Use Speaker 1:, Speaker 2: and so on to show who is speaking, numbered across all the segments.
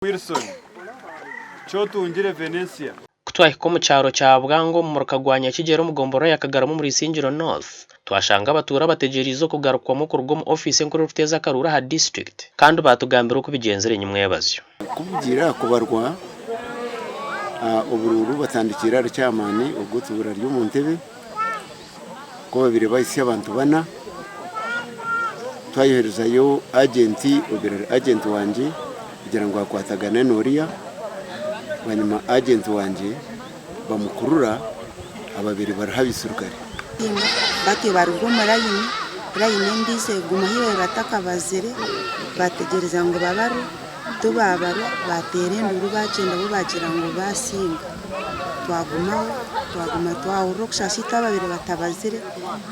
Speaker 1: Wilson Kyotungire Venetia.
Speaker 2: Ku twahika omu kyaro kya Bwango omu muruka gwa Nyakigyera omu gomborora ya Kagarama omuri Isingiro North, twashanga abatuura bategyereize okugarukwamu kuruga omu ofiisi enkuru erikuteeza akaruuru aha disiturikiti kandi baatugambira oku bigyenzire nyimwebazyo.
Speaker 3: Kubugiire aha kubarwa oburuuru batandikiire ahari chairman ogwo otuura ari omu ntebe ku babaire bahitsya abantu bana twayoherezayo agent obaire ari agent wangye kugira ngu akwatagane n'oriya bwanyima agent wangye bamukurura ababaire bariho abaisirukare.
Speaker 4: Batyo baruga omu layini, layini endiijo egumaho ei babaire batakabazire, bategyereza ngu babarwe, tibaabarwa, baateera enduuru baagyenda bo baagira ngu baasinga. Twagumaho, twaguma twahurira okushaasha itwe ababaire batabazire,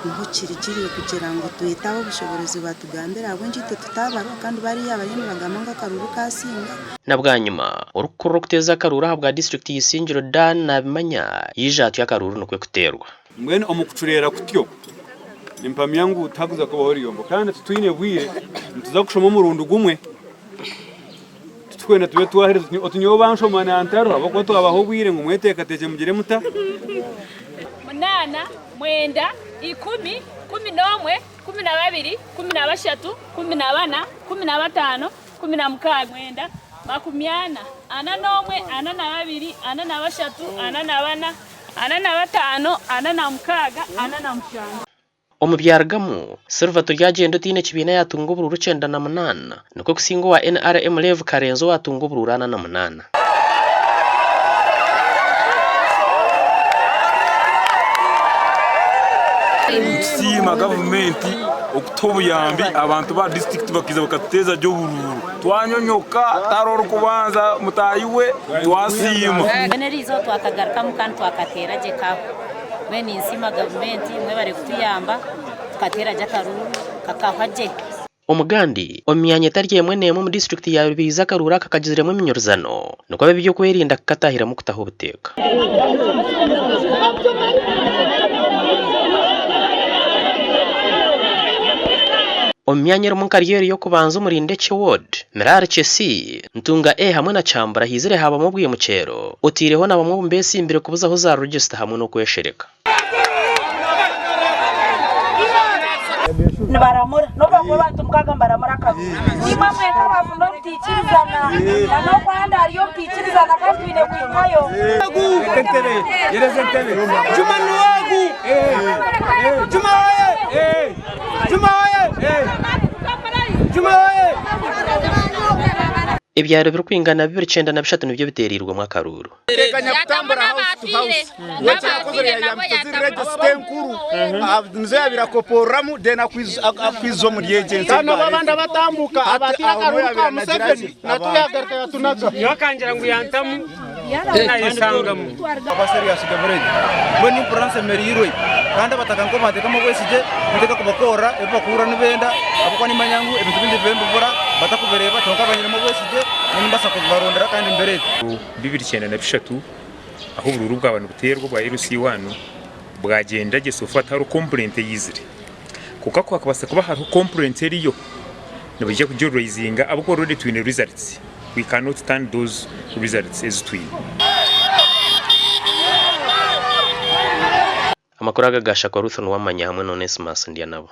Speaker 4: niho kirigirire kugira ngu twete ab'obushoboorozi batugambire ahabw'enki itwe tutaabarwa kandi bariya bariyo nibagamba ngu akaruuru kaasinga.
Speaker 2: Na bwanyima, orikukurira okuteeza akaruuru ahabwa disiturikiti ya Isingiro Dan Nabimanya yaija atyo akaruuru nikwo kuteerwa.
Speaker 1: Mbwenu omu kucureera kutyo, nimpamya ngu tihakuza kubaho ruyombo. Kandi titwine bwire, nituza kushoma omurundi gumwe, titurikwenda tube twahereza oti nyowe banshoma nantaro ahabw'okuba twabaha obwire ngu mweteekateekye mugire muta?
Speaker 5: Munaana, mwenda, ikumi, kumin'omwe, kuminababiri, kuminabashatu, kuminabana, kuminabataano, kuminamukaaga, mwenda, makumyana, ana n'omwe, ana na babiri, ana na bashatu, ana na bana, ana na bataano, ana na mukaaga, ana na mushanju.
Speaker 2: Omu byarugamu, Silver Turyagyenda otaine kibiina yaatunga oburuuru 98, nikwo kusinga owa NRM Lev Karenzi owaatunga oburuuru 48.
Speaker 6: Nitusiima gavumenti okutuha obuyambi abantu ba disiturikiti bakaija bakatuteeza gye oburuuru twanyonyoka tihariho orikubanza mutaahi we twasiima.
Speaker 7: Mbwenu eriizooba twakagarukamu kandi twakateera gye kaho. Mbwenu ninsiima gavumenti mwebare kutuyamba tukateera gye akaruuru kakahwa gye.
Speaker 2: Omugandi, omu myanya etari emwe n'emwe omu disiturikiti ya Rubirizi akaruuru aka kagiziremu eminyorizano nikwo ab'eby'okwerinda kukatahiramu kutaho obuteeka. Omu myanya erimu nka Ryeru y'okubanza omuri Ndekye Ward, Mirari Chesi, Ntunga A hamwe na Kyambura haizire haabamu obwimukyero, otaireho na bamwe obu beesimbire kubuzaho za regisita hamwe n'okweshereka.
Speaker 8: Nibaramura nobu bakuba abantu mukaga nibaramura akabi. Imwe mwenka abafuna obutaikirizana na n'okwanda hariyo obutaikirizana kandi twine kuhikayo.
Speaker 2: Ebyaro birikwingana 293 nibyo biteereirwemu akaruuru.
Speaker 9: Teganya kutambura house to house we ekyakozire yayambisa ziri register enkuru nizo yabire akoporramu then akwiza omuri egi ensi
Speaker 10: Kandi obu abandi abatambuka
Speaker 9: Hati
Speaker 10: abaatire
Speaker 9: aho niho
Speaker 10: akaruuru
Speaker 9: yabire
Speaker 10: ka
Speaker 9: nagira
Speaker 10: Museveni
Speaker 9: ki
Speaker 10: natu
Speaker 9: abantu.
Speaker 10: yagaruka yatunaga.
Speaker 11: Nyowe akangira ngu yantamu nayesangamu.
Speaker 12: Aba serious Gabriel. Mbwenu nimpurira nshemereirwe kandi abataka nikwo banteekamu obwesigye ninteeka kubakorera ebi bakuhurira nibenda ahabw'okuba nimanya ngu ebintu bingi bibaire nibibura batakubireeba kwonka banyinemu obwesigye nimbaasa kubibarondera kandi mbireete.
Speaker 11: 2093 ahu oburuuru bwaba nibuteerwa obwa LC one bwagyenda gye so far tihariho complaint eyaizire. Kwonka ku hakubaasa kuba hariho complaint eriyo, nibaija kugiraizinga ahabw'okuba already twine results, we cannot turn those results ezi twine.
Speaker 2: Amakuru aga gaashakwa Ruth Nuwamanya hamwe na Onesmus Ndyanabo.